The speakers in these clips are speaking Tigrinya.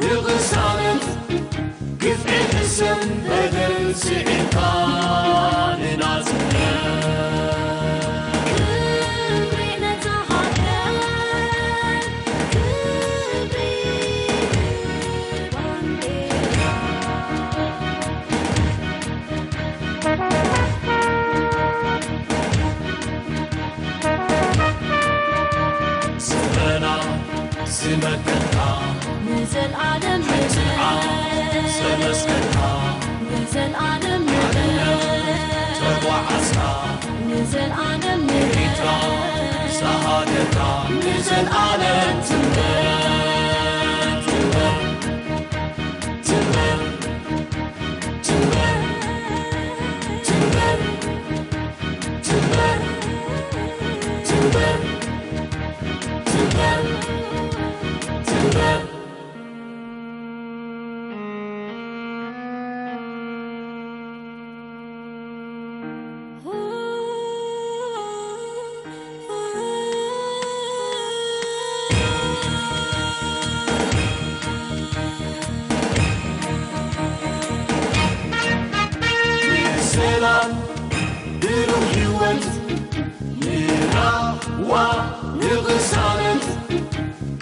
ንቕሳነት ግፍዒ ሕሰም በደል ስዒርካ ንናጽነት ክብሪ ነታ ሃገር ክብሪ ባንዴራ ስመና ዝመከትካ ንዘልኣለም ሓይትንዓ ዘመስከርካ ንዘልኣለም ሓድነት ተጓዓዝካ ንዘልኣለም ኤሪትራ ዝሃገርካ ንዘልኣለም ትንበር ትንበር ትንበር ትንበር ትንበር ትንበር ትንበር ትንበር ትንበር ሰላም ብሩህ ህይወት ንራህዋ ንቕሳነት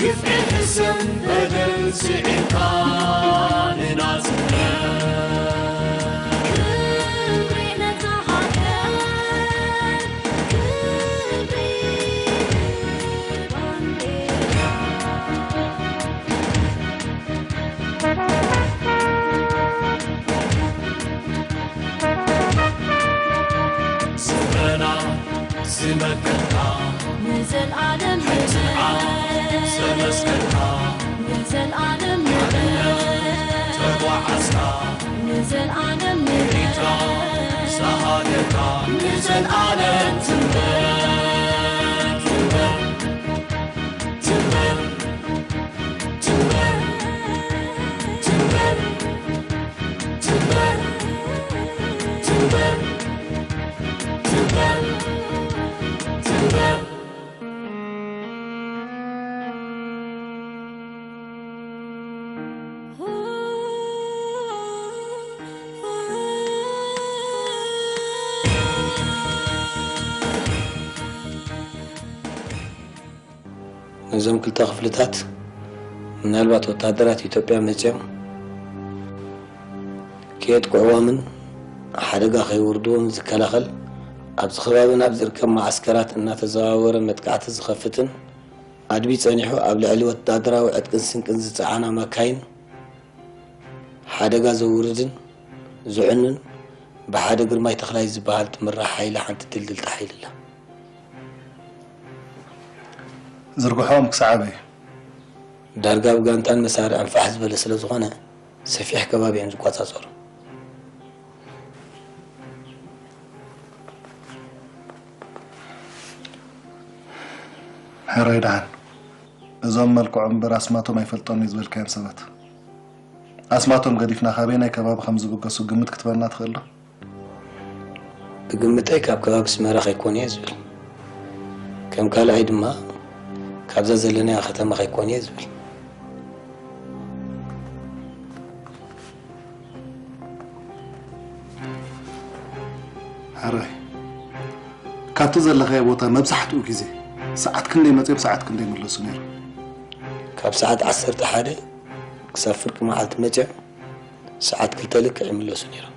ግፍዒ ሕሰም በደል ስዒርካ ንናጽነት ክብሪ ነታ ሃገር ክብሪ ባንዴራ ስመና ዝመከትካ ንዘልኣለም ሕትንዓ ዘመስከርካ ንዘልኣለም ተጓዓዝካ ንዘልኣለም ኤሪትራ ዝሃገርካ ንዘልኣለም ትንበር ትንበር ትንበር ትንበር ትንበር ትንበር ትንበር ትንበር ትንበር ነዞም ክልተ ክፍልታት ምናልባት ወታደራት ኢትዮጵያ መጺኦም ከየጥቅዕዎምን ሓደጋ ከየውርድዎም ዝከላኸል፣ ኣብዚ ከባቢ ናብ ዝርከብ መዓስከራት እናተዘዋወረ መጥቃዕቲ ዝኸፍትን ኣድቢ ጸኒሑ ኣብ ልዕሊ ወታደራዊ ዕጥቅን ስንቅን ዝጸዓና ማካይን ሓደጋ ዘውርድን ዝዕኑን ብሓደ ግርማይ ተኽላይ ዝበሃል ትምራሕ ሓይሊ ሓንቲ ድልድልቲ ሓይሊ ኣላ። ዝርግሖም ክሳዕ ኣበይ? ዳርጋ ብጋንታን መሳርዕን ፋሕ ዝበለ ስለ ዝኾነ ሰፊሕ ከባቢ እዮም ዝቆጻጸሩ። ሕራይ ደሓን። እዞም መልክዖም እምበር ኣስማቶም ኣይፈልጦም እዩ ዝበልካዮም ሰባት ኣስማቶም ገዲፍና ካበየናይ ከባቢ ከም ዝብገሱ ግምት ክትበና ትኽእል ዶ? ብግምተይ ካብ ከባቢ ኣስመራ ከይኮኑ እየ ዝብል። ከም ካልኣይ ድማ ካብዛ ዘለናያ ከተማ ከይኮኑ እየ ዝብል። ሕራይ፣ ካብቲ ዘለኻዮ ቦታ መብዛሕትኡ ግዜ ሰዓት ክንደይ መጺኦም ሰዓት ክንደይ ይምለሱ ነይሮም? ካብ ሰዓት ዓሰርተ ሓደ ክሳብ ፍርቂ መዓልቲ መጺኦም ሰዓት ክልተ ልክዕ ይምለሱ ነይሮም።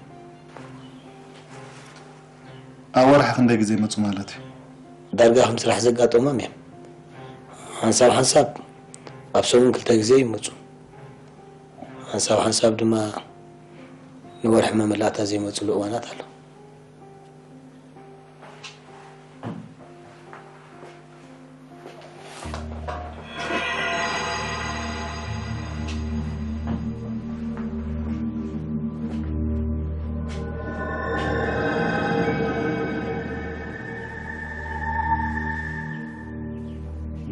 ኣብ ወርሒ ክንደይ ግዜ ይመጹ ማለት እዩ? ዳርጋ ከም ስራሕ ዘጋጠሞም እዮም። ሓንሳብ ሓንሳብ ኣብ ሰሙን ክልተ ግዜ ይመጹ። ሓንሳብ ሓንሳብ ድማ ንወርሒ መመላእታ ዘይመጹሉ እዋናት ኣሎ።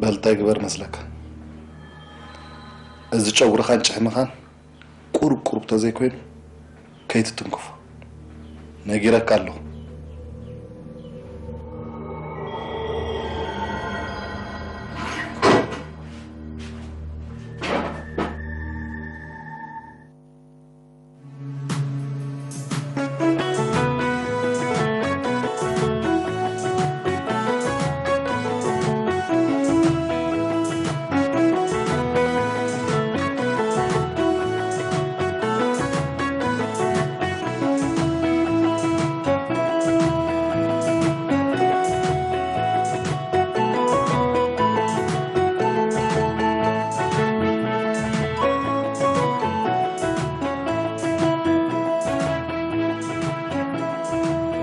በል እንታይ ግበር መስለካ፣ እዚ ጨጉርኻን ጭሕምኻን ቁሩብ ቁሩብ ተዘይኮይኑ ከይትትንክፎ ነጊረካ ኣለኹ።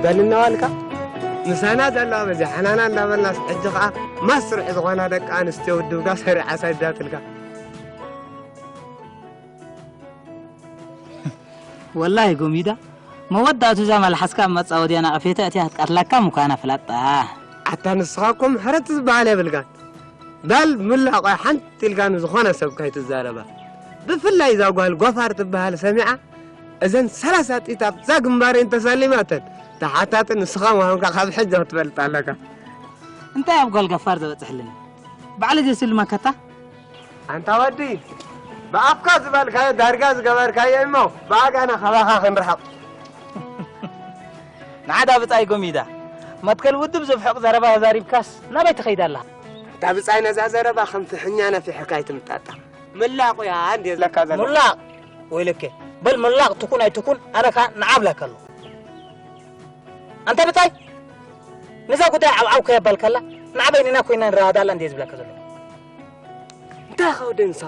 በል እናበልካ ምሳና ዘለዋ በዚሓናና እንዳበልናስ፣ ሕጂ ኸዓ መስርዕ ዝኾና ደቂ ኣንስትዮ ውድብካ ሰሪዓ ሰዳትልካ። ወላሂ ጎሚዳ፣ መወዳእቱ እዛ መልሓስካ ኣብ መጻወድያ ናቐፌታ እቲያ ክትቀትለካ ምዃና ፍላጣ። ኣታ ንስኻ እኮ ምሕረት ዝበሃል የብልካን። በል ሙላ ቆይ ሓንቲ ኢልካ ንዝኾነ ሰብ ከይትዛረባ። ብፍላይ እዛ ጓል ጓፋር ትበሃል ሰሚዓ እዘን ሰላሳ ጥይት ኣብዛ ግንባረይ እንተሳሊማተን ተሓታቲ ንስኻ ምዃንካ ካብ ሕጂ ክትፈልጥ ኣለካ። እንታይ ኣብ ጓል ገፋር ዘበጽሕልኒ? ባዕሉ ዘስልመከታ? ኣንታ ወዲ ብኣፍካ ዝበልካዮ ዳርጋ ዝገበርካዮ እሞ ብኣጋና ካባኻ ክንርሕቕ። ንዓዳ ብጻይ ጎሚዳ መትከል ውድብ ዝብሕቕ ዘረባ ተዛሪብካስ ናበይ ትኸይድ ኣላ? ኣንታ ብጻይ ነዛ ዘረባ ከም ፍሕኛ ነፊሕካ ኣይትምጣጣ። ምላቑ እያ እንዴ ዝለካ ዘሎ። ሙላቕ ወይለከ በል ሙላቕ ትኩን ኣይትኩን ኣነ ከኣ ንዓብላካ ኣለኹ። ኣንታ ብጻይ ነዛ ጉዳይ ዓብዓው ከየባልካላ ንዓበይንና ኮይና ንረዳዳላ እንዴ ዝብለካ ዘሎ። እንታይ ኸው ደንሳ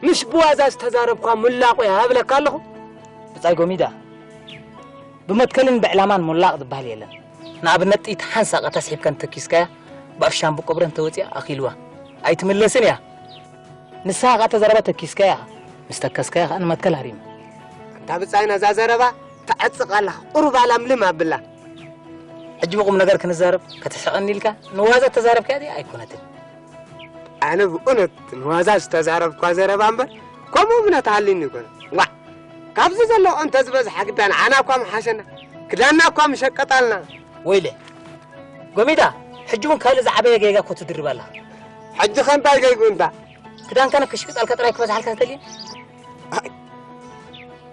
ምሽ ብዋዛ ዝተዛረብኳ ሙላቑ እያ እብለካ ኣለኹ። ብጻይ ጎሚዳ ብመትከልን ብዕላማን ሙላቕ ዝበሃል የለን። ንኣብነት ጥይት ሓንሳቐ ተስሒብካ እንተኪስካያ ብኣፍ ሻምብቆ ብረ እንተወጺኣ ኣኺልዋ ኣይትምለስን እያ። ንስኻ ኸኣ ተዘረባ ተኪስካያ ምስ ተከስካያ ኸኣ ንመትከል ሃሪማ። ኣንታ ብጻይ ነዛ ዘረባ ተዕጽቕ ኣለኻ ቁሩብ ኣላምልም ኣብላ። ሕጂ ብቑም ነገር ክንዛረብ ከተስሕቐኒ ኢልካ ንዋዛ ተዛረብካያ ድያ ኣይኮነትን። ኣነ ብእውነት ንዋዛ ዝተዛረብኳ ዘረባ እምበር ከምኡ እምነት ሃልዩኒ ይኮነ። ዋዕ ካብዚ ዘሎ እንተ ዝበዝሓ ግዳ ንዓና እኳ ምሓሸና ክዳንና እኳ ምሸቀጣልና። ወይለ ጎሚዳ ሕጂ እውን ካልእ ዝዓበየ ጌጋ እኮ ትድርብ ኣላ። ሕጂ ኸ እንታይ ገይጉ እንታ? ክዳንካ ንክሽቅጠልካ ጥራይ ክበዝሓልካ ተልየ።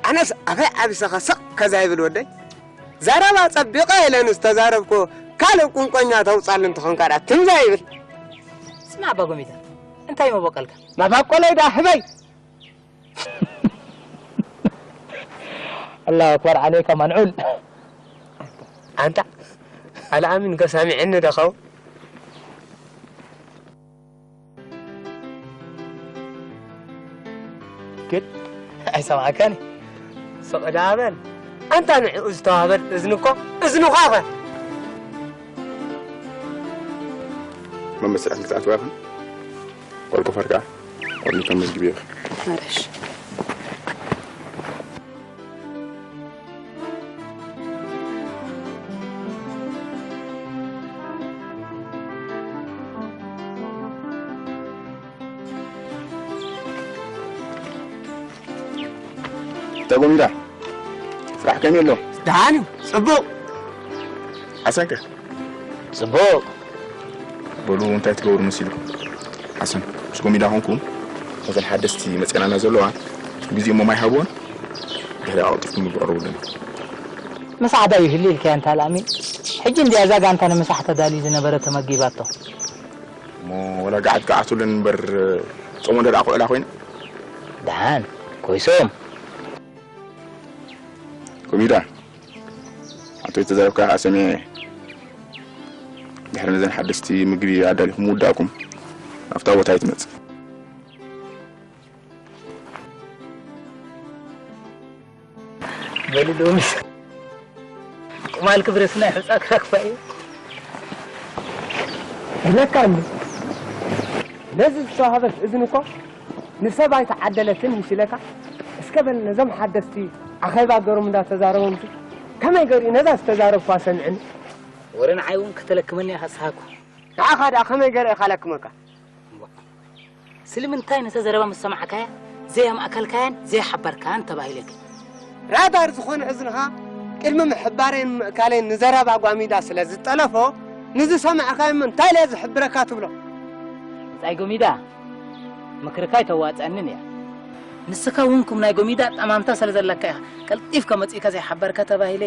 ኣነስ ኣፈይ ዓቢሰኻ ስቕ ከዛ ይብል ወደይ። ዘረባ ጸቢቐ ኢለ ንዝተዛረብኮ ካልእ ቁንቆኛ ተውጻሉ እንተኾንካ ደኣ ትም ዘይብል። ስማ ኣባ ጎሚዳ እንታይ መበቀልካ? መበቆለይ ደኣ ህበይ። ኣላሁ ኣክበር ዓለይካ ማንዑል። ኣንታ ኣልኣሚን ከሳሚዕኒ ደኸው ግን ኣይሰማዕካን እዩ። ስቕ ደኣ በል ኣንታ ንዕኡ ዝተዋህበል እዝኒ እኮ እዝንኻ ኸ መመስርሒ ክትኣትዋ ኢኹም። ቆልቆ ፈርቃ ቆርኒካ መዝግቢ ኢኻ። ማረሽ። ተጎሚዳ ስራሕ ከመይ ኣሎ? ደሓን እዩ። ጽቡቕ። ሓሰንከ? ጽቡቕ። በሉ እንታይ ትገብሩ መሲልኩም? ሓሰን ምስ ጎሚዳ ኮንኩም ነዘን ሓደስቲ መጺኣናና ዘለዋ ግዜ እሞ ማይ ሃብወን ድሕሪ ኣቕልጢፍኩም ምግቢ ቅርቡልና። ምሳሕ ዳ ይህሉ ኢልካያ እንታ ኣልኣሚን? ሕጂ እንድያ እዛ ጋንታ ንምሳሕ ተዳልዩ ዝነበረ ተመጊባቶ። እሞ ወላ ገዓት ገዓቱለን እምበር ጾሞ እንደ ደኣ ክውዕላ ኮይነ። ደሓን ኮይሶም። ኮሚዳ ኣቶ ዝተዛረብካ ኣሰሚዐ። ድሕሪ ነዘን ሓደስቲ ምግቢ ኣዳሊኹም ምውዳእኩም ናብታ ቦታ ኣይትመጽእ። በሉ ሎሚስ ቁማል ክብረስ ናይ ሕጻ ክረክባ እዩ። ብለካ ኣሎ። ነዚ ዝተዋህበት እዝኒ እኮ ንሰብ ኣይተዓደለትን ይሽለካ። እስከ በል ነዞም ሓደስቲ ኣኼባ ገሮም እንዳተዛረቦም ከመይ ገሪኡ ነዛ ዝተዛረብኳ ሰምዕኒ። ወረ ንዓይ እውን ከተለክመኒ ኢኻ ዝሰሃኩ። ንዓኻ ደኣ ከመይ ገረ ኢኻ ለክመካ? ስለምንታይ ነታ ዘረባ ምስ ሰማዕካያ ዘየማእከልካያን ዘየሓበርካያን ተባሂለኪ። ራዳር ዝኾነ እዝንኻ ቅድሚ ምሕባረይን ምእካለይን ንዘረባ ጓሚዳ ስለ ዝጠለፎ ንዝሰማዕካዮ እሞ እንታይ ኢለ ዝሕብረካ ትብሎ? ብጻይ ጎሚዳ ምክርካ ኣይተዋጸንን እያ። ንስኻ እውን ኩም ናይ ጎሚዳ ጠማምታ ስለ ዘለካ ኢኻ ቀልጢፍካ መጺእካ ዘይሓበርካ ተባሂለ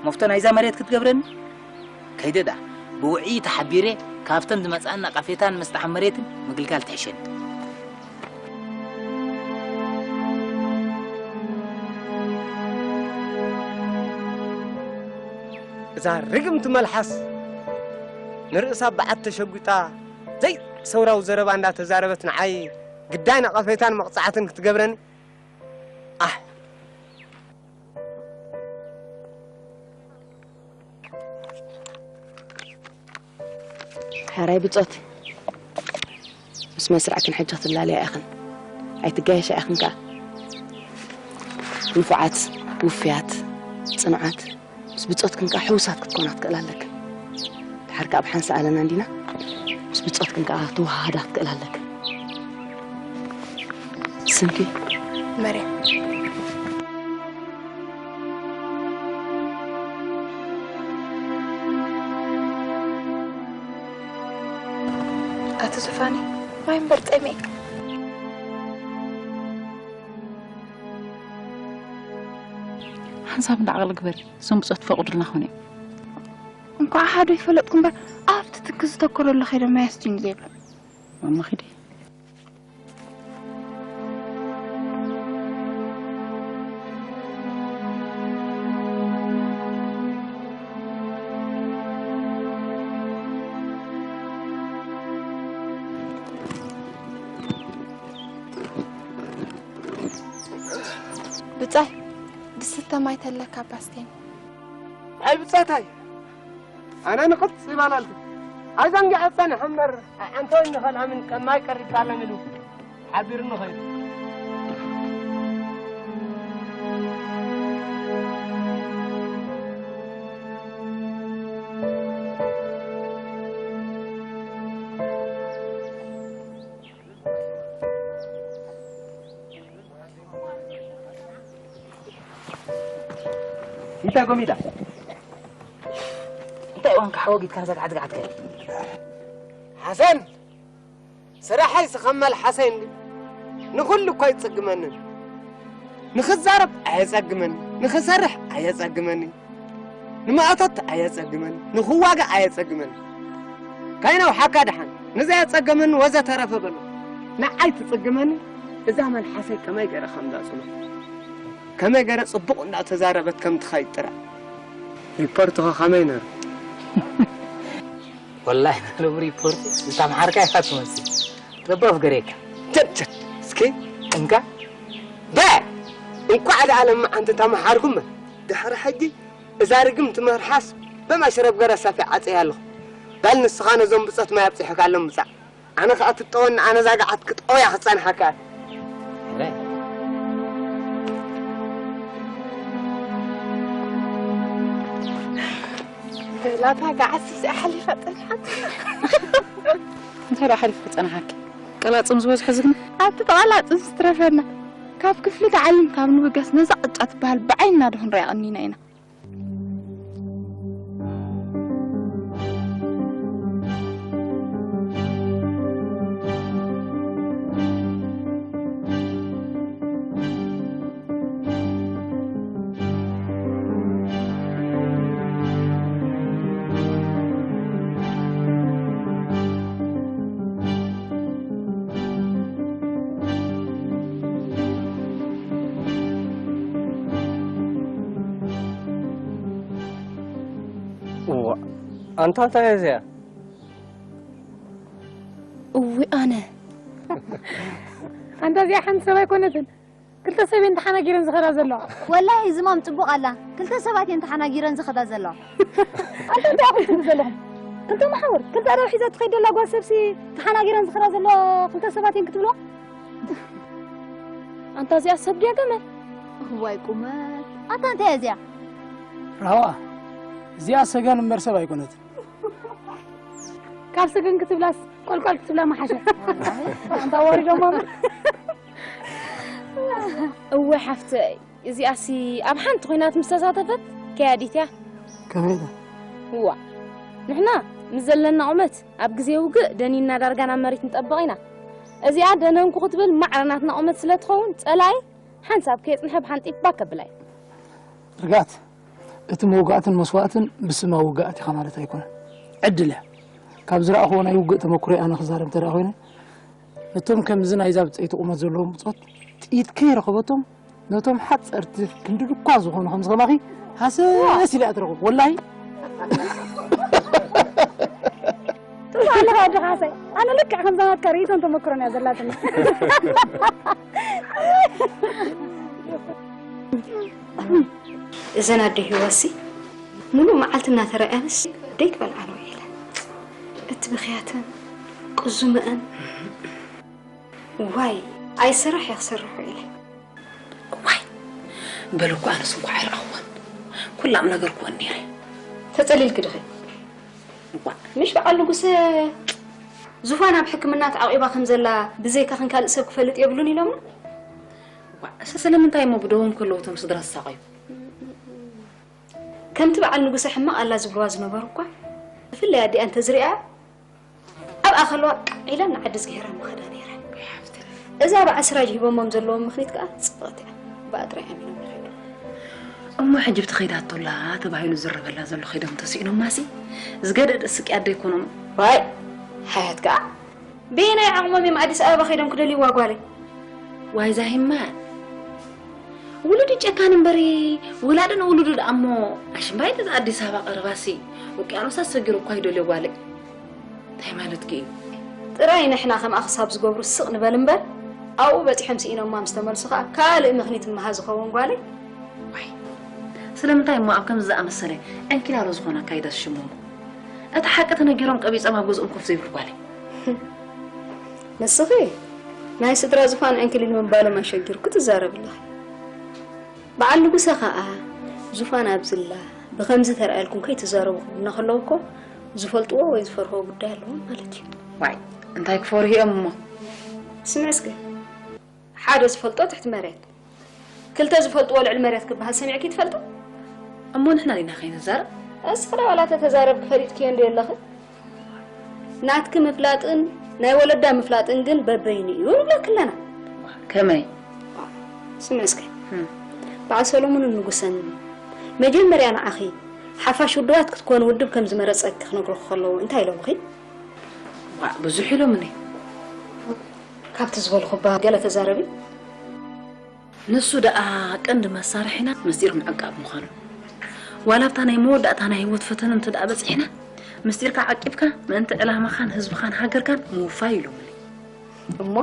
መፍቶ ናይዛ መሬት ክትገብረኒ። ከይደ ደኣ ብውዕይ ተሓቢረ ካብተን ዝመጽኣኒ ነቐፌታን መስተዓመሬትን ምግልጋል ትሕሸኒ። እዛ ርግምቲ መልሓስ ንርእሳ በዓት ተሸጒጣ ዘይሰውራዊ ዘረባ እንዳተዛረበት ንዓይ ግዳይ ነቐፌታን መቕጻዕትን ክትገብረኒ ኣሕ ሕራይ ብጾት፣ ምስ መስርዕክን ሕጂ ክትላለያ ኢኽን። ኣይትጋየሻ ኢኽን ከኣ። ንፉዓት፣ ውፍያት፣ ጽኑዓት፣ ምስ ብጾትክን ከኣ ሕውሳት ክትኮና ትክእላ ኣለክን። ድሓር ከኣ ብሓንሳእ ኣለና እንዲና፣ ምስ ብጾትክን ከኣ ተወሃሃዳ ክትክእላ ኣለክን። ስምኪ? መርያም። ኣቲ ዙፋኒ፣ ማይ እምበር ጸሚእ። ሓንሳብ እንዳዓቕሊ ግበሪ፣ እዞም ብጾት ፈቕዱልና ኾነ። እንኳዕ ሓዶ ይፈለጥኩ እምበር፣ ኣብቲ ትኪ ዝተኮረሉ ከይደ ማይ ኣስትዩኒ ዘይብሉ። ማማ ኺዲ። ብጻይ፣ ዝስተ ማይ ተለካ ባስቴን። ኣይ ብጻታይ፣ ኣነ ንቕጽ ይባላልኩ። ኣይዘንግዐ ጸንሐ እምበር፣ ኣንቶኒ ንኸልኣምን ከም ማይ ቀሪብካ ኣለም ኢሉ ሓቢሩኒ ኸይዱ። እንታይ ጎሚዳ? እንታይ እዋን ካሓወጊትካ ንዘግዓትግዓት ከ? ሓሰን! ስራሐይ ዝኸመል ሓሰን ግን ንኹሉ እኮ ኣይጽግመንን። ንኽዛረብ ኣየጸግመኒ፣ ንኽሰርሕ ኣየጸግመኒ፣ ንማእቶት ኣየጸግመኒ፣ ንኽዋጋእ ኣየጸግመኒ። ካይነው ሓካ ደሓን፣ ንዘየጸገመኒ ወዘተረፈ በሎ። ንዓይ ትጽግመኒ፣ እዛ መልሓሰይ ከመይ ገይረ ከም ዛጽሎ፣ ከመይ ገይረ ጽቡቕ እንዳተዛረበት ከም ትኸይድ ጥራይ። ሪፖርትኸ ከመይ ነሩ? ወላሂ፣ ሎም ሪፖርት ዝተምሓርካ ኢኻ ትመስል። ረባፍ ገሬካ። ቸት፣ ቸት፣ እስኪ። እንካ። በ! እንኳዕ ደኣ ለማዓንቲ ተመሓርኩም። ድሕሪ ሕጂ እዛ ርግምቲ መልሓስ ብመሽረብ ገረ ኣሳፊ ዓጽያ ኣለኹ። በል ንስኻ ነዞም ብጾት ማይ ኣብጺሕካሎም ምጻእ። ኣነ ኸኣ ትጠወኒ፣ ኣነ እዛ ገዓት ክጠውያ ክጸንሓካ። በላታ ገዓት እዚኣ ሓሊፋ ጸንሓት። እንታይ ደኣ ሓሊፉ ክጸንሓኪ? ቀላጽም ዝበዝሖ ዝግነ? ኣብቲ ተቐላጽም ዝትረፈና። ካብ ክፍሊ ተዓሊም ካብ ንብገስ ነዛ ቅጫ ትበሃል ብዓይንና ዶ ክንሪኣ ቀኒና ኢና? እዋ፣ ኣንታ እንታይ እያ እዚኣ? እዊ ኣነ። ኣንታ እዚኣ ሓንቲ ሰብ ኣይኮነትን። ክልተ ሰብ እየን ተሓናጊረን ዝኸዳ ዘለዋ። ወላሂ ዝማም ጽቡቕ ኣላ። ክልተ ሰባት እየን ተሓናጊረን ዝኸዳ ዘለዋ። ኣንታ እንታይ ኢኹም ትብሉ ዘለኹም? ክልተ መሓውር፣ ክልተ ኣእዳው ሒዛ ትኸይድ ዘላ ጓል ሰብሲ ተሓናጊረን ዝኸዳ ዘለዋ ክልተ ሰባት እየን ክትብልዋ? ኣንታ እዚኣ ሰብ ድያ ገመል? እዋይ ቁመት። ኣንታ እንታይ እያ እዚኣ? ራህዋ፣ እዚኣ ሰገን እምበር ሰብ ኣይኮነትን። ካብ ሰገን ክትብላስ ቆልቋል ክትብላ መሓሸት። ኣንታ ወሪዶማ። እወ ሓፍተይ፣ እዚኣሲ ኣብ ሓንቲ ኲናት ምስ ተሳተፈት ከያዲት እያ። ከመይ ኢላ? እዋ፣ ንሕና ምስ ዘለና ቁመት ኣብ ግዜ ውግእ ደኒንና ዳርጋ ናብ መሬት ንጠብቕ ኢና። እዚኣ ደነንኩ ክትብል ማዕረ ናትና ቁመት ስለ ትኸውን፣ ጸላኢ ሓንሳብ ከየጽንሐ ብሓንጢፍ ባክ ከብላ እዩ። ርግኣት፣ እቲ መውጋእትን መስዋእትን ብስማ ውግኣት ኢኻ ማለት ኣይኮነን። ዕድል እያ። ካብ ዝረኣኽዎ ናይ ውግእ ተመኩሮይ ኣነ ክዛረብ እንተ ደኣ ኮይነ፣ ነቶም ከምዚ ናይዛ ብጸይቲ ቁመት ዘለዎም ብጾት ጥይት ከይረኸበቶም፣ ነቶም ሓጸርቲ ክንዲ ድኳ ዝኾኑ ከምዚ ከማኺ ሃሰስ ኢለ እያ ትረኽቦም። ወላሂ። ጥሩ ኣለኻ ወዲ ካሕሳይ። ኣነ ልክዕ ከምዛ ናትካ ርእይቶን ተመክሮን እያ ዘላትኒ። እዘን ኣደ ሂወሲ ሙሉእ መዓልቲ እናተረኣያንስ ደይትበልዓን ውዒለን። እቲ ብኽያተን ቁዝመአን ዋይ ኣይሰራሕ እየ ክሰርሖ ኢለ። ዋይ በለኩ ኣነስ እንኳ ኣይረኣኽዎን ኩላ ምነገርክወን ነይረ። ተጸሊልኪ ድኺ? እዋ ምሽ በዓል ንጉሰ ዙፋን ኣብ ሕክምና ተዓቂባ ከም ዘላ ብዘይካኽን ካልእ ሰብ ክፈልጥ የብሉን ኢሎምና። እዋ እሰ ስለምንታይ እሞ ብደዎም ከለዉ እቶም ስድራ ዝሳቐዩ? ከምቲ በዓል ንጉሰ ሕማቕ ኣላ ዝብልዋ ዝነበሩ እኳ ብፍላይ ኣዲኣ እንተዝሪኣ ኣብኣ ከለዋ ቃዕ ኢለን ንዓዲ ዝግሄራ ምኸዳ ነይረን። እዛ በዓል ስራጅ ሂቦሞም ዘለዎም ምኽኒት ከኣ ጽብቕቲ እያ። ብኣ ጥራይ ኣሚኖም ይኸዱ። እሞ ሕጂ ብቲ ኸይዳቶላ ተባሂሉ ዝረበላ ዘሎ ኸይዶም ተስኢኖማሲ ዝገደደ ስቅያት ደይኮኖም? ዋይ ሓያት ከኣ በየናይ ዓቕሞም እዮም ኣዲስ ኣበባ ኸይዶም ክደልይዋ ጓለይ? ዋይ ዛሂማ ውሉድ ጨካን እምበሪ ውላድን ውሉዱ ደኣ እሞ ኣሽምባይ ነዚ ኣዲስ ኣበባ ቀረባሲ ውቅያኖስ ኣሰጊሩ እኳ ይደልዮ ጓለይ። እንታይ ማለትኪ እዩ? ጥራይ ንሕና ከምኣ ክሳብ ዝገብሩ ስቕ ንበል እምበር ኣብኡ በጺሖም ስኢኖማ ምስ ተመልሱ ከኣ ካልእ ምኽኒት እምሃ ዝኸውን ጓለይ። ዋይ ስለምንታይ እሞ ኣብ ከምዚ ዝኣመሰለ ዕንኪላሎ ዝኾነ ኣካይዳ ዝሽመሙ? እቲ ሓቂ ተነጊሮም ቀቢጾም ኣብ ገዝኦም ኮፍ ዘይብሉ ጓለይ። ንስኺ ናይ ስድራ ዙፋን ዕንክሊል ምባሎም ኣሸጊሩኪ ትዛረቢ ኣለኺ። በዓል ንጉሰ ኸኣ ዙፋን ኣብዝላ ብኸምዚ ተራእየልኩም ከይትዛረቡ ክብሉና ከለዉ እኮ ዝፈልጥዎ ወይ ዝፈርህዎ ጉዳይ ኣለዎም ማለት እዩ። ዋይ እንታይ ክፈርሁ እዮም እሞ? ስምዒ እስከ ሓደ ዝፈልጦ ትሕቲ መሬት ክልተ ዝፈልጥዎ ልዕሊ መሬት ክበሃል ሰሚዕኪ ትፈልጢ? እሞ ንሕና ዲና ከይንዛረብ? እስኺ ዳ ዋላ ተተዛረብኪ ፈሊጥክዮ እንድዮ ኣለኺ? ናትኪ ምፍላጥን ናይ ወለዳ ምፍላጥን ግን በበይኑ እዩ ንብለኪ ኣለና። ከመይ? ስምዒ እስከ በዓል ሰሎሙንን ንጉሰን መጀመርያ ንዓኺ ሓፋሽ ውድባት ክትኮኒ ውድብ ከም ዝመረጸኪ ክነግሩኺ ከለዉ እንታይ ኢሎምኺ? ዋእ ብዙሕ ኢሎምኒ። ካብቲ ዝበልኹ እባ ገለ ተዛረቢ። ንሱ ደኣ ቀንዲ መሳርሒና ምስጢር ምዕቃብ ምዃኑ። ዋላ ኣብታ ናይ መወዳእታ ናይ ህይወት ፈተነ እንተ ደኣ በጺሕና ምስጢርካ ዓቂብካ ምእንቲ ዕላማኻን ህዝብኻን ሃገርካን ምውፋይ ኢሎምኒ። እሞ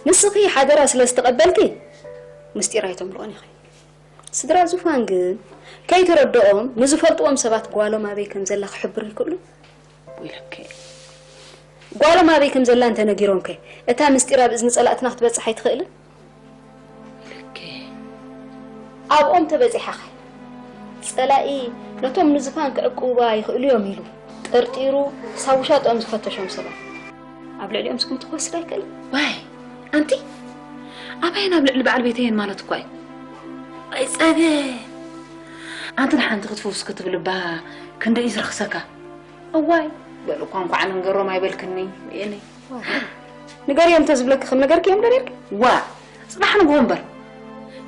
ንስኺ ሓደራ ስለ ዝተቐበልኪ ምስጢር ኣይተምልኦን ኢኺ። ስድራ ዙፋን ግን ከይተረድኦም ንዝፈልጥዎም ሰባት ጓሎም ኣበይ ከም ዘላ ክሕብሩ ይክእሉ። ወይለከ። ጓሎም ኣበይ ከም ዘላ እንተነጊሮምከ እታ ምስጢር ኣብ እዝኒ ጸላእትና ክትበጽሕ ኣይትኽእልን። ወይለከ። ኣብኦም ተበጺሓኸ ጸላኢ ነቶም ንዙፋን ክዕቅቡዋ ይኽእሉ እዮም ኢሉ ጠርጢሩ ክሳብ ውሻጥኦም ዝፈተሾም ሰባት ኣብ ልዕሊኦም ስጉምቲ ክወስድ ኣይክእልን። ዋይ ኣንቲ ኣበየን ኣብ ልዕሊ በዓል ቤተየን ማለት እኳ እዩ። ኣይጸገ ኣንቲ ንሓንቲ ክትፍውስ ክትብል እባ ክንደይ እዩ ዝረኽሰካ። እዋይ በሉ እኳ እንኳዕ ንንገሮም ኣይበልክኒ። እኔ ንገርዮም እንተዝብለኪ ከም ነገርክዮም ዶ ነርኪ? ዋ ጽባሕ ንግሆ እምበር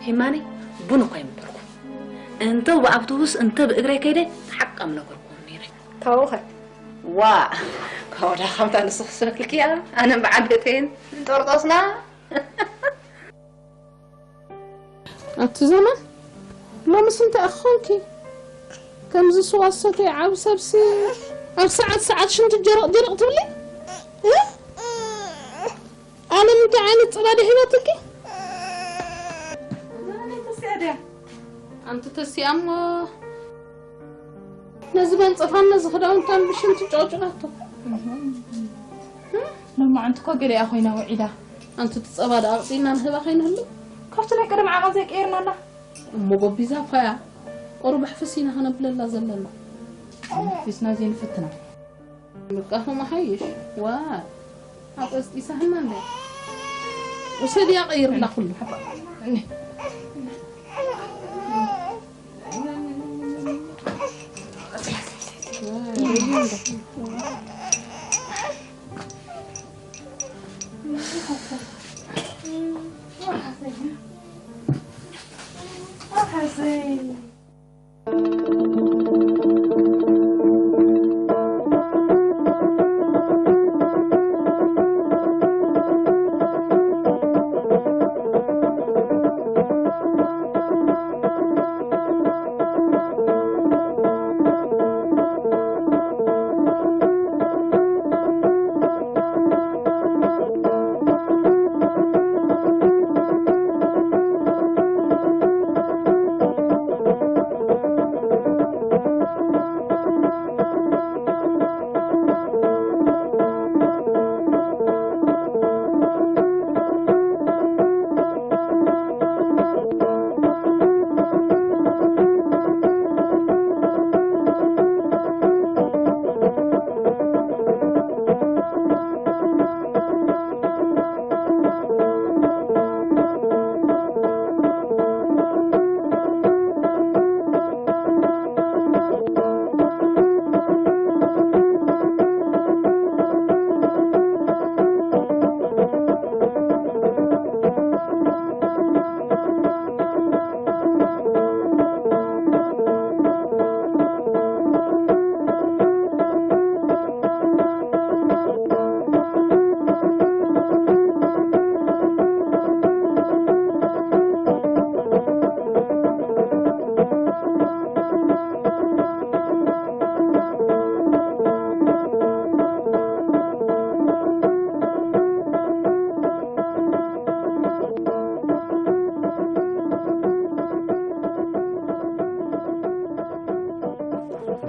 ሂማነይ ቡን እኳ ይምበርኩ እንተ ብኣውቶቡስ እንተ ብእግረይ ከይደ ሓቃም ነገርኩም ነይረ። ካውኸ ዋ ካወዳ ከምታ ንስኽ ስበልክያ ኣነ በዓል ቤተይን እንጠርጦስና ኣቲ ዘመን ሎምስ እንታይ ኣኾንኪ? ከምዚ ስዋ ሰተይ ዓብ ሰብሲ ኣብ ሰዓት ሰዓት ሽንቲ ጀረቕ ጀረቕ ትብሊ? እ? ኣነ ምንታይ ዓይነት ጸባ ድያ ሂባትኪ? ኣንቲ ተሲኣ እሞ ነዚ መንጸፋን ነዚ ክዳውንታን ብሽንቲ ጨውጭቓቶ። ሎማዓንቲ እኮ ገሊኣ ኮይና ውዒላ። ኣንቲ እቲ ጸባ ደኣ ኣቕጺልና ንህባ ከይንህሉ። ካብቲ ናይ ቀደም ዓቐን ዘይቀየርናላ። እሞ ጎቢዛ እኳ እያ። ቁሩብ ኣሕፍስ ኢና ከነብለላ ዘለና። ኣሕፊስና ዘይንፍትና። በቃ ከምኡ ሓይሽ። ዋ ኣጠስጢሳህና እንደ ውሰድያ ቀይርላ ኩሉ።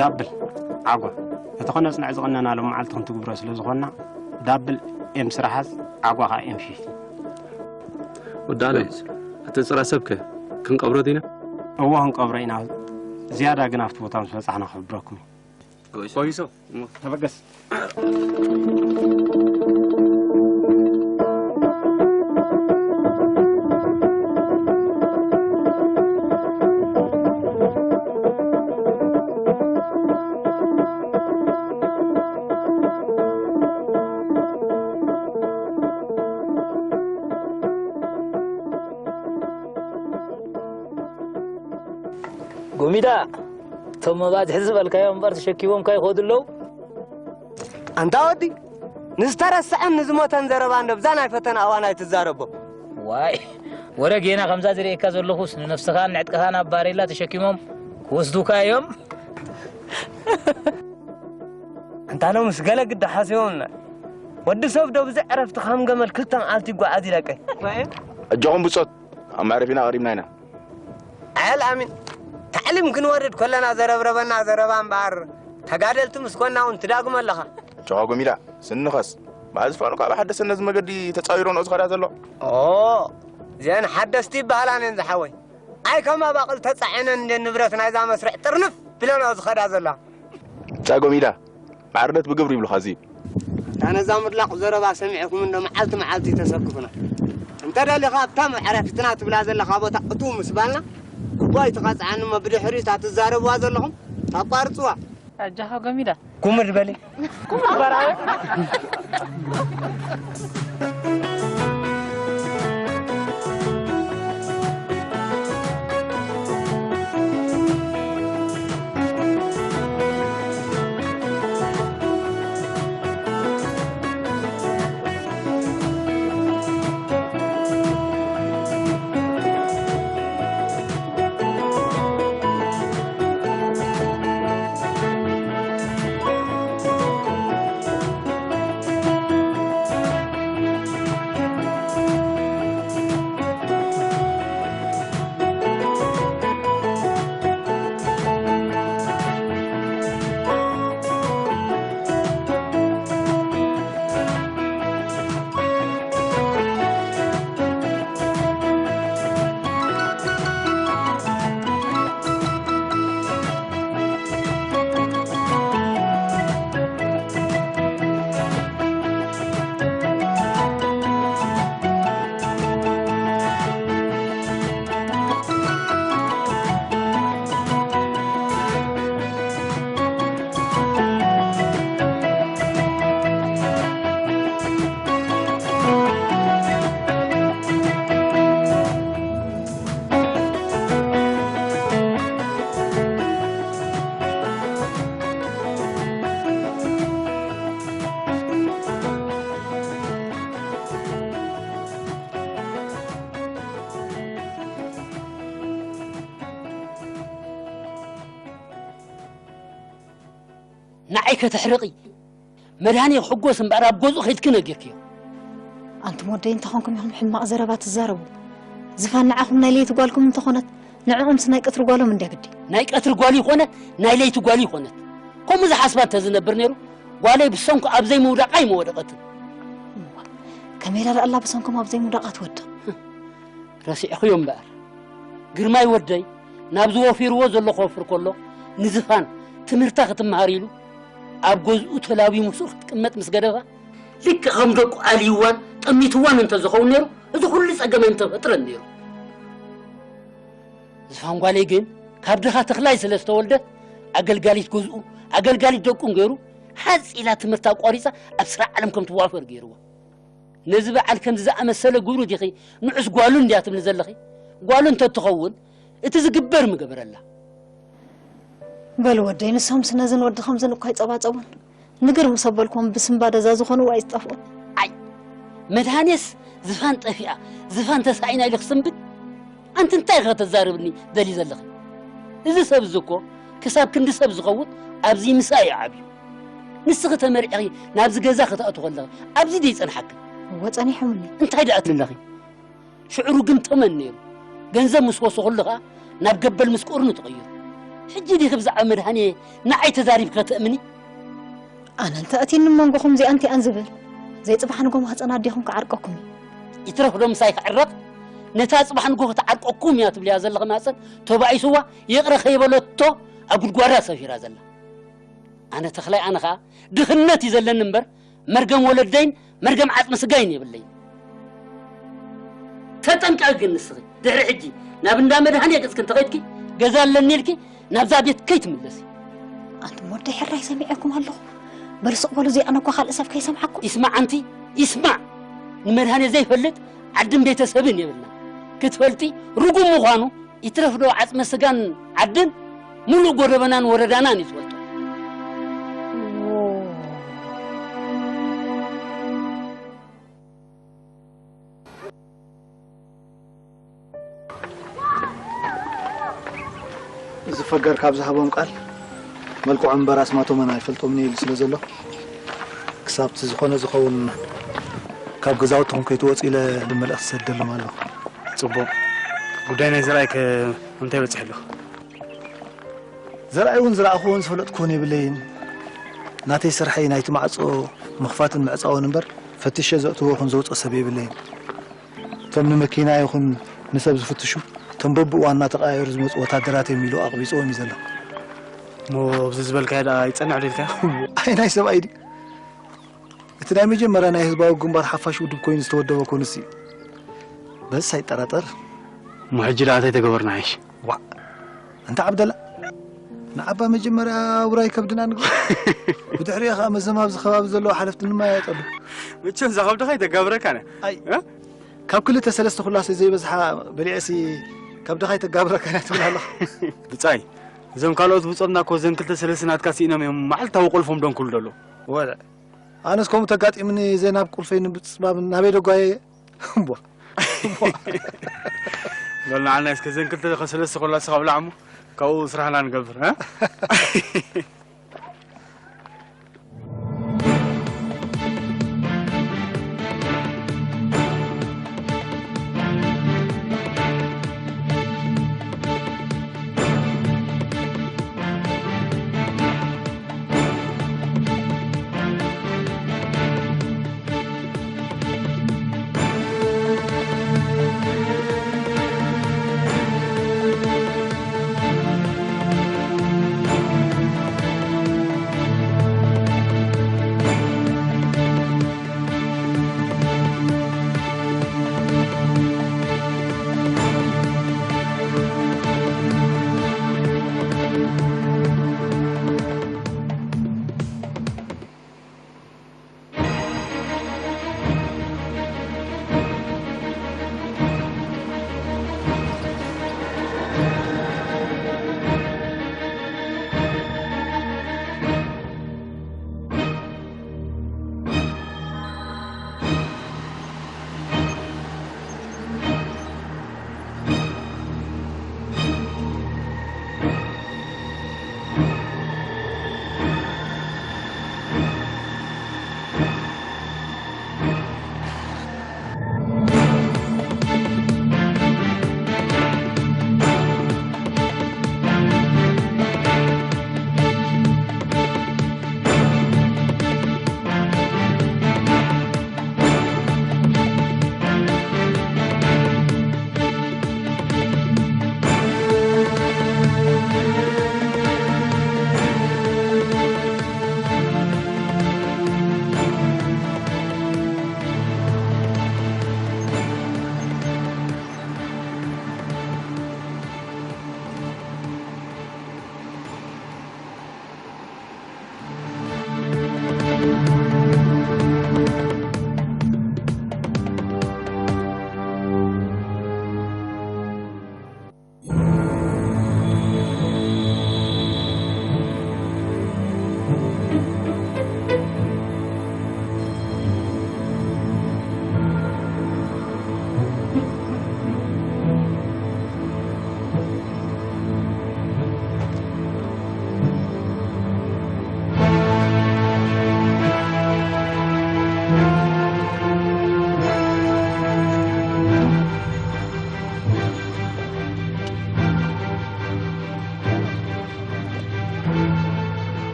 ዳብል ዓጓ። እቲ ከነጽንዕ ዝቐነናሉ መዓልቲ ክንትግብሮ ስለ ዝኾንና፣ ዳብል ኤም ስራሓስ ዓጓ ኸኣ ኤም ፊፍቲ። ወዲ ኣለም፣ እቲ ጽረ ሰብከ ክንቀብሮ ዲና? እወ፣ ክንቀብሮ ኢና። ዝያዳ ግን ኣብቲ ቦታ ምስ በጻሕና ክሕብረኩም እዩ። ጎይሶ። ጎይሶ፣ እሞ ተበገስ። ጎሚዳ፣ እቶም መባዝሒ ዝበልካዮም እምበር ተሸኪሞምካ ይኸዱ ኣለዉ። ኣንታ ወዲ፣ ንዝተረስዐን ንዝሞተን ዘረባ እንዶ ብዛ ናይ ፈተና እዋን ኣይትዛረቦ። ዋይ፣ ወረ ጌና ከምዛ ዝርእየካ ዘለኹስ ንነፍስኻን ንዕጥቅኻን ኣብ ባሬላ ተሸኪሞም ክወስዱካ እዮም። ኣንታ ሎምስ ገለ ግዲ ሓሲቦምና። ወዲ ሰብ ዶ ብዘይ ዕረፍቲ ከም ገመል ክልተ መዓልቲ ይጓዓዝ ይለቀ። ኣጆኹም ብጾት፣ ኣብ መዕረፊና ቀሪብና ኢና። ኣል ኣሚን፣ ታዕሊም ክንወርድ ከለና ዘረብረበና ዘረባ እምበኣር፣ ተጋደልቲ ምስ ኮና እውን ትዳግሞ ኣለኻ። ጨዋ ጎሚዳ፣ ስንኸስ፣ ብኣዝፋኑ ካብ ሓደሰ ነዚ መገዲ ተጻዊሮ ነው ዝኸዳ ዘሎ። ኦ፣ እዚአን ሓደስቲ ይበሃላን እየን ዝሓወይ። ኣይ ከም ኣባቕል ተጻዒነን እንደ ንብረት ናይዛ መስርዕ ጥርንፍ ብለንኦ ዝኸዳ ዘለዋ። ጫ ጎሚዳ፣ ማዕርነት ብግብሪ ይብሉኻ እዚ። ኣታ ነዛ ምድላቕ ዘረባ ሰሚዕኩም እንዶ መዓልቲ መዓልቲ ተሰክፉና። እንተ ደሊኻ ኣብታ መዕረፊትና ትብላ ዘለኻ ቦታ እትው ምስ ባልና፣ እኳ ኣይትቐጽዓኒ እሞ ብድሕሪኡ እታ ትዛረብዋ ዘለኹም ታቋርጽዋ። ኣጃኻ ጎሚዳ። ኩምር በሊ። ኩምር በራዊ። ንዓይ ከተሕርቒ፣ መድሃኔ ክሕጎስ እምበኣር ኣብ ገዝኡ ከይድኪ ነጊርክዮ። ኣንቱም ወደይ እንተኾንኩም ኢኹም ሕማቕ ዘረባ ትዛረቡ። ዝፋን ንዓኹም ናይ ለይቲ ጓልኩም እንተኾነት፣ ንዕኦምስ ናይ ቀትሪ ጓሎም እንድያ ግዲ። ናይ ቀትሪ ጓሉ ይኾነት፣ ናይ ለይቲ ጓሉ ይኾነት። ከምኡ ዝሓስባ እንተዝነብር ነይሩ፣ ጓለይ ብሰንኩ ኣብ ዘይምውዳቓ ኣይምወደቐትን። እዋ፣ ከመይ ኢላ ደኣ ኣላ ብሰንኮም ኣብ ዘይምውዳቓ ትወድቕ? ረሲዕኽዮ እምበኣር። ግርማይ ወደይ ናብዚ ወፊርዎ ዘሎ ክወፍር ከሎ፣ ንዝፋን ትምህርታ ክትመሃር ኢሉ ኣብ ገዝኡ ተላብዩ ምስኡ ክትቅመጥ ምስ ገደፋ፣ ልክዕ ከም ደቁ ኣልይዋን ጠሚትዋን እንተዝኸውን ነይሩ፣ እዚ ኩሉ ጸገም ኣይምተፈጥረን ነይሩ። ዝፋን ጓለይ ግን ካብ ድኻ ተኽላይ ስለ ዝተወልደ፣ ኣገልጋሊት ገዝኡ፣ ኣገልጋሊት ደቁን ገይሩ፣ ሓጽ ኢላ ትምህርታ ኣቋሪጻ ኣብ ስራሕ ዓለም ከም ትዋፈር ገይርዋ። ነዚ በዓል ከምዚ ዝኣመሰለ ግብሩ ዲኺ ንዑስ ጓሉ እንድያ ትብሊ ዘለኺ? ጓሉ እንተትኸውን እቲ ዝግበር ምገበረላ። በሉ ወደይ፣ ንሶምስ ነዝን ወዲ ከምዝን እኳ ኣይጸባጸቡን። ንግር ምስ ኣበልኩም ብስንባደ እዛ ዝኾንዎ ኣይዝጠፍኡን። ኣይ፣ መድሃኔስ ዝፋን ጠፊኣ፣ ዝፋን ተሳኢና ኢሉ ክስንብድ? ኣንቲ እንታይ ኢኺ ከተዛርብኒ ደልዩ ዘለኺ? እዚ ሰብ እዚ እኮ ክሳብ ክንዲ ሰብ ዝኸውን ኣብዚ ምሳይ እዩ ዓብዩ። ንስኺ ተመርዒኺ ናብዚ ገዛ ክትኣትዊ ከለኺ ኣብዚ ደይጸንሓክን? እወ፣ ጸኒሖምኒ። እንታይ ደኣ ትብሊ ኣለኺ? ሽዑ ርግም ተመን ነይሩ። ገንዘብ ምስ ወሰኹሉ ኸኣ ናብ ገበል ምስ ቁርኒ ተቐይሩ። ሕጂ ዲኺ ብዛዕባ መድሃኔ ንዓይ ተዛሪብኪ ከተእምኒ? ኣነ እንተ ኣትየኒ መንጎኹም እዚኣን እቲኣን ዝብል፣ ዘይጽባሕ ንጎ ማህጸን ኣዴኹም ክዓርቀኩም እዩ። ይትረፍ ዶ ምሳይ ክዕረቕ? ነታ ጽባሕ ንጎ ክትዓርቀኩም እያ ትብልያ ዘለኺ ማህጸን ተባኢስዋ ይቕረ ከይበለቶ ኣብ ጉድጓዳ ሰፊራ ዘላ። ኣነ ተኽላይ ኣነ ኸኣ ድኽነት እዩ ዘለኒ እምበር መርገም ወለደይን መርገም ዓጽሚ ስጋይን የብለይን። ተጠንቀቂ ግን ንስኺ ድሕሪ ሕጂ ናብ እንዳ መድሃኔ ገጽኪ እንተኸድኪ ገዛ ኣለኒ ኢልኪ ናብዛ ቤት ከይትምለሲ። ኣንቱም ወደይ ሕራይ ሰሚዐኩም ኣለኹ። በሉ ስቕ በሉ እዚኣ ነኳ ካልእ ሰብ ከይሰምዓኩም። ይስማዕ ኣንቲ ይስማዕ። ንመድሃኔ ዘይፈልጥ ዓድን ቤተሰብን የብልና። ክትፈልጢ ርጉም ምዃኑ ይትረፍ ዶ ዓጽመ ስጋን ዓድን ሙሉእ ጎደበናን ወረዳናን እዩ ዝፈልጦ። እዚ ፈገር ካብ ዝሃቦም ቃል መልክዖም እምበር ኣስማቶም ኣነ ኣይፈልጦምን እየ ኢሉ ስለ ዘሎ ክሳብቲ ዝኾነ ዝኸውን ካብ ገዛውትኹም ከይትወፁ ኢለ መልእኽቲ ሰደሎም ኣለኹ። ፅቡቕ። ጉዳይ ናይ ዘርኣይ ከ እንታይ በፂሑ ኣሎ? ዘርኣይ እውን ዝረኣኹዎን ዝፈለጥኩዎን የብለይን። ናተይ ስርሐይ ናይቲ ማዕፆ ምኽፋትን ምዕፃውን እምበር ፈቲሸ ዘእትዎ ይኹን ዘውፅኦ ሰብ የብለይን። እቶም ንመኪና ይኹን ንሰብ ዝፍትሹ እቶም በብእዋኑ እናተቐያየሩ ዝመፁ ወታደራት እዮም ኢሉ ኣቕቢፅዎም እዩ ዘሎ። እሞ ኣብዚ ዝበልካዮ ደኣ ይፀንዕ ዶ ኢልካዮ? ኣይ ናይ ሰብኣይ ድዩ? እቲ ናይ መጀመርያ ናይ ህዝባዊ ግንባር ሓፋሽ ውድብ ኮይኑ ዝተወደበ እኮ ንሱ እዩ። በስ ኣይጠራጠር። እሞ ሕጂ ደኣ እንታይ ተገበርና ይሓይሽ? ዋእ ኣንታ ዓብደላ ንዓባ መጀመርያ ውራይ ከብድና ንግበር። ብድሕሪኡ ኸዓ መዘም ኣብዚ ከባቢ ዘለዉ ሓለፍቲ ንመያየጠሉ። መቸም እዛ ከብድኻ ኣይተጋብረካን እያ። ኣይ እ? ካብ ክልተ ሰለስተ ኩላሰ ዘይበዝሓ በሊዐሲ ከብድኻ ኣይተጋብረካን እያ ትብል ኣለኻ። ብጻይ እዞም ካልኦት ብጾትና እኮ እዘን ክልተ ሰለስተ ናትካ ስኢኖም እዮም መዓልታዊ ቁልፎም ደንኩሉ ደሎ። ወለ ኣነስ ከምኡ ተጋጢምኒ ዘይ ናብ ቁልፈይ ንምጽባብ ናበይ ደጓየ እምቧ። በል ንዓና እስከ ዘን ክልተ ከሰለስተ ኮላ ስኻ ብላዕ እሞ ካብኡ ስራሕና ንገብር እ?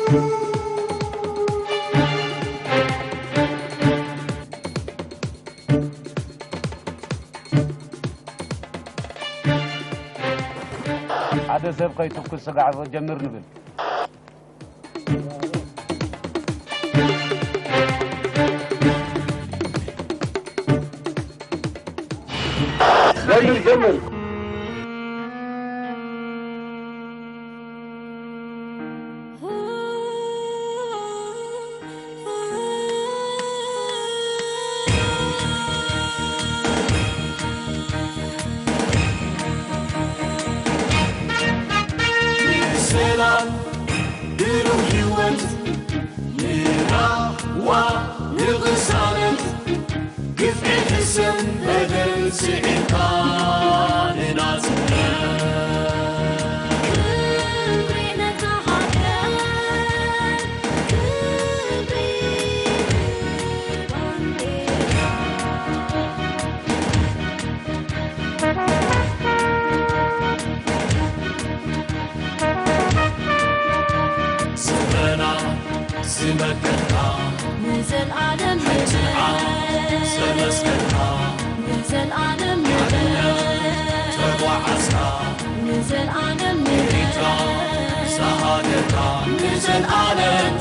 ሓደ ሰብ ከይትኩስ ስጋዕ ጀምር ንብል። ጀምር፣ ጀምር። ሰላም ብሩህ ህይወት ንራህዋ ንቕሳነት ግፍዒ ሕሰም በደል ስዒርካ ንናጽነት። ክብሪ ነታ ሃገር፣ ክብሪ ባንዴራ። ስረና ዝመከትካ ንዘልኣለም ሕጅኣ ዘመስከትካ ንዘልኣለም ተጓዓዝካ ንዘልኣለም ኤርትራ ዝሃገርካ ንዘልኣለም